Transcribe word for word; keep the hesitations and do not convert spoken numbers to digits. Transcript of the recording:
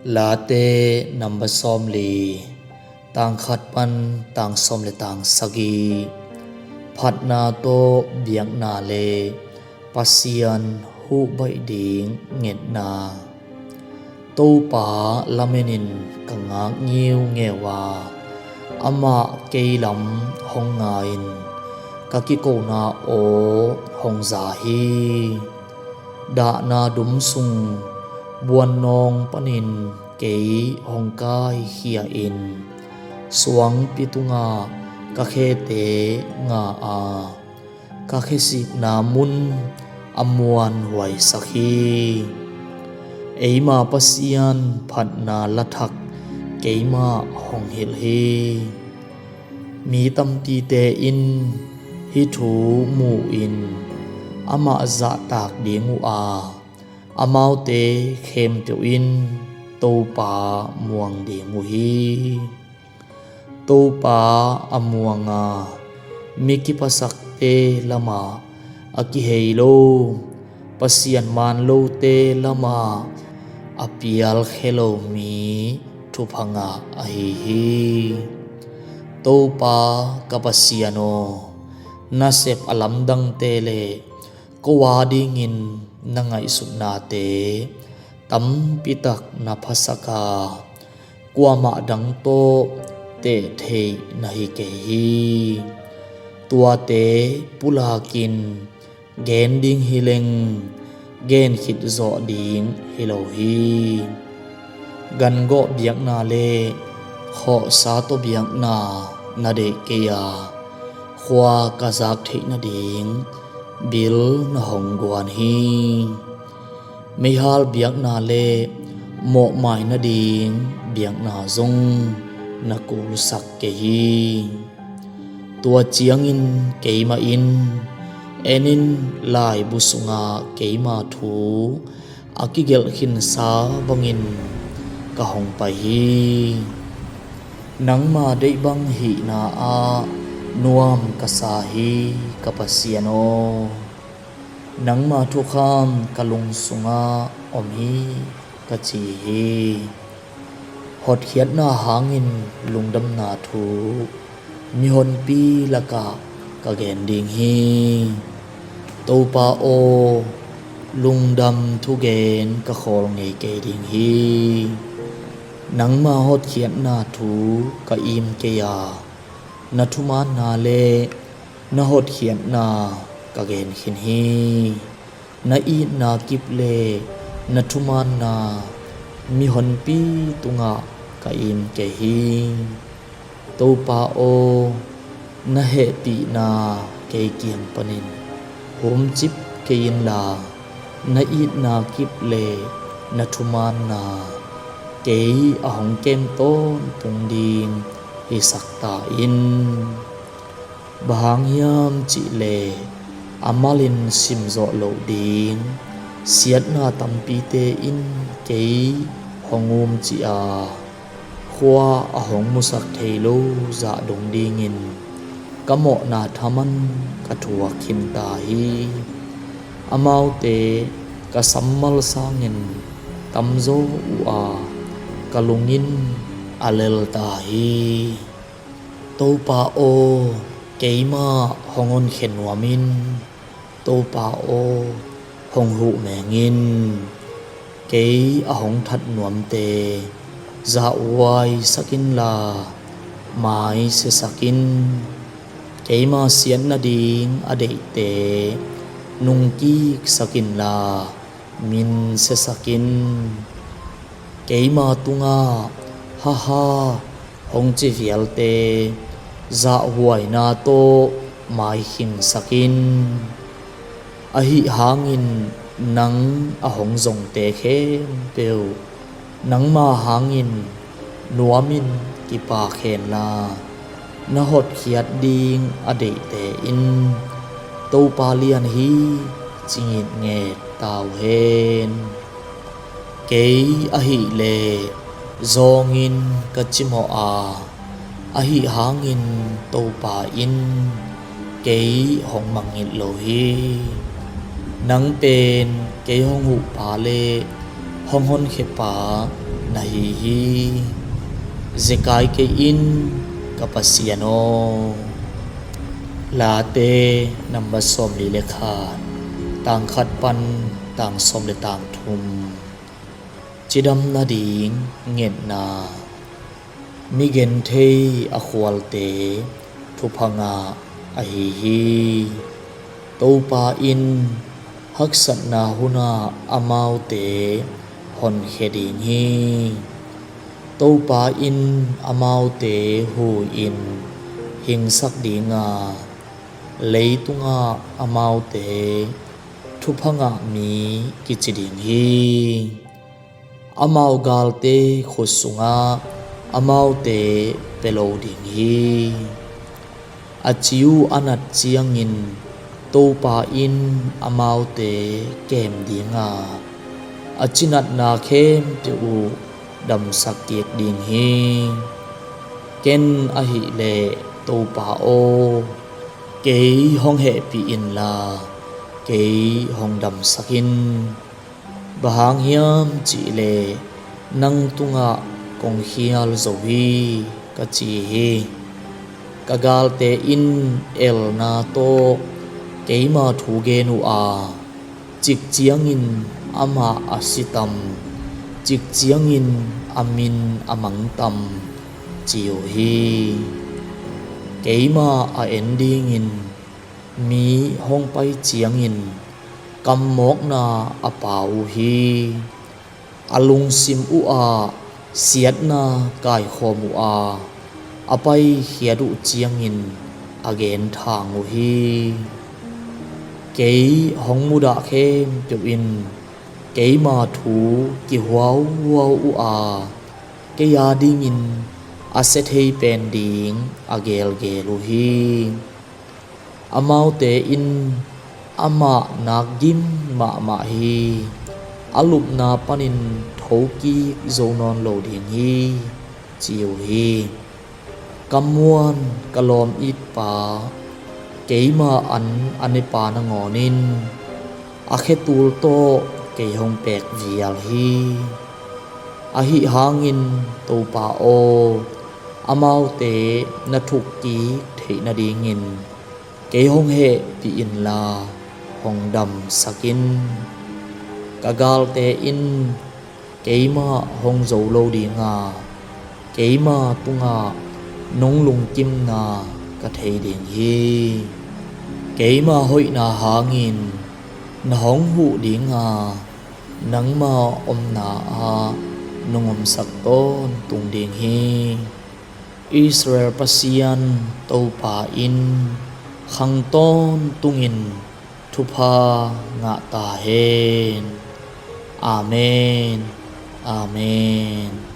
Late number sawmli, tang khat pan tang sawm le tang sagih. Phatna tawh biakna le Pasian huh baih ding ngetna. Topa lamenin ka ngak ngiungeu a, amah kei lam hong nga-in ka kikona aw hong za hi. Dahna dum sung buannawng panin kei hong kaikhia-in, suangpi tungah ka khete nga a, ka khesikna mun a muanhuaisak hi. Eima Pasian phatna lathak keimah hong hilh hi. Mi tampite in hih thu mu-in amah zahtak ding uh a, amaute khempeuh in Topa muang ding uh hi. Topa a muang a, mi kipasakte lamah a kihei lo, Pasian maan lote lamah a pialkhia lo mi thupha ngah ahi hi. Topa ka Pasian aw, nasep a lamdangte le ko a dingin na ngaihsutnate tampitak na phasak a, kuamah dang tawh teh theih na hi kei hi. Tuate pulakin gen ding hi leng, gen khit zawh ding hi lo hi. Gangawh biakna le khawhsa tawh biakna na deih kei a, khua ka zak theih nading bil na hong guan hi. Meihal biakna le mawhmai nading biakna zong na kulsak kei hi. Tua ciangin keimah in en in, laibu sungah keima thu a kigelh khinsa bangin ka hong pai hi. Nangma deih bang hihna ah nuam ka sa hi, ka Pasian aw. Nangma thukham ka lung sungah om hi, ka ci hi. Hotkhiatna hangin lungdamna thu mihonpi lakah ka gen ding hi. Topa aw, lungdam thugen ka khawl ngei kei ding hi. Nangma hotkhiatna thu ka im kei a, na thumaanna le na hotkhiatna ka gen khin hi. Na itna kip le na thumaanna mihonpi tungah ka im kei hi. Topa aw, na hehpihna kei kiang panin humcip kei inla, na itna kip le na thumaanna kei a hong kem tawntung ding hisak ta in. Bang hang hiam cihleh a malin simzawh loh ding siatna tampite in kei hong umcih a, khua a hong musak thei lo zah dong dingin ka mawhna thaman ka thuak khin ta hi. Amaute ka sammal sangin tamzaw uh a, ka lung in a lel ta hi. Topa aw, keimah hong honkhia nuam in. Topa aw, hong huh meng in. Kei a hong that nuamte zahhuaisak inla, maisiasak in. Keima siat nading a deihte nungkiksak inla, minsiasak in. Keima tungah ha ha hong ci vialte zahhuaina tawh maikhingsak in. Ahih hangin nang a hong zongte khempeuh nangma hangin nuamin kipak henla, na hotkhiat ding a deihte in Topa lian hi ci ngitnget ta uh hen. Kei ahihleh zawngin ka cimawh a, ahih hangin Topa in kei hong mangngilh lo hi. Nang pen kei hong huhpa le hong honkhiapa na hi hi. Zekai kei in, ka Pasian aw. Late number sawmli le khat, tang khat pan tang sawm le tang thum. Cidam nading ngetna. Mi genthei a khualte thupha ngah ahi hi. Topa in haksatna hunah amaute honkhia ding hi. Topa in amaute hu-in hingsak ding a, leitungah amaute thupha ngah mi kici ding hi. Amau galte khut sungah amaute pia lo ding hi. A ci uh a nat ciangin Topa in amaute kem ding a, a cinatna khempeuh uh damsak kik ding hi. Ken ahih leh Topa aw, kei hong hehpih inla, kei hong damsak in. Bang hang hiam cih leh nang tungah kong khial zo hi, ka ci hi. Ka galte in elna tawh keima thu gen uh a, cik ciangin amah a si tam, cik ciangin a min a mang tam, ci uh hi. Keimah a en dingin mi hong pai ciangin kammawkna a pau uh hi. A lungsim uhah siatna kaikhawm uh a, a paikhiat uh ciangin a genthang uh hi. Kei hong mudah khempeuh in keima thu kihuauhuau uh a, kei a dingin a sia thei pen ding a gelgel uh hi. Amaute in amah nakgim mahmah hi. A lupna panin thokik zo nawn lo ding hi, ci uh hi. Ka muan ka lawm itpa, keima an a nepa nangawn in a khetul tawh kei hong pek vial hi. Ahi hangin Topa aw, amaute na thukkik theih nadingin kei hong hehpih inla, hong damsak in. Ka galte in keimah hong zo lo ding a, keima tungah nong lungkimna ka thei ding hi. Keima hoihna hangin na hong huh ding a, nangma omna ah nong omsak tawntung ding hi. Israel Pasian Topa in khang tawntungin thupha ngah ta hen. Amen. Amen.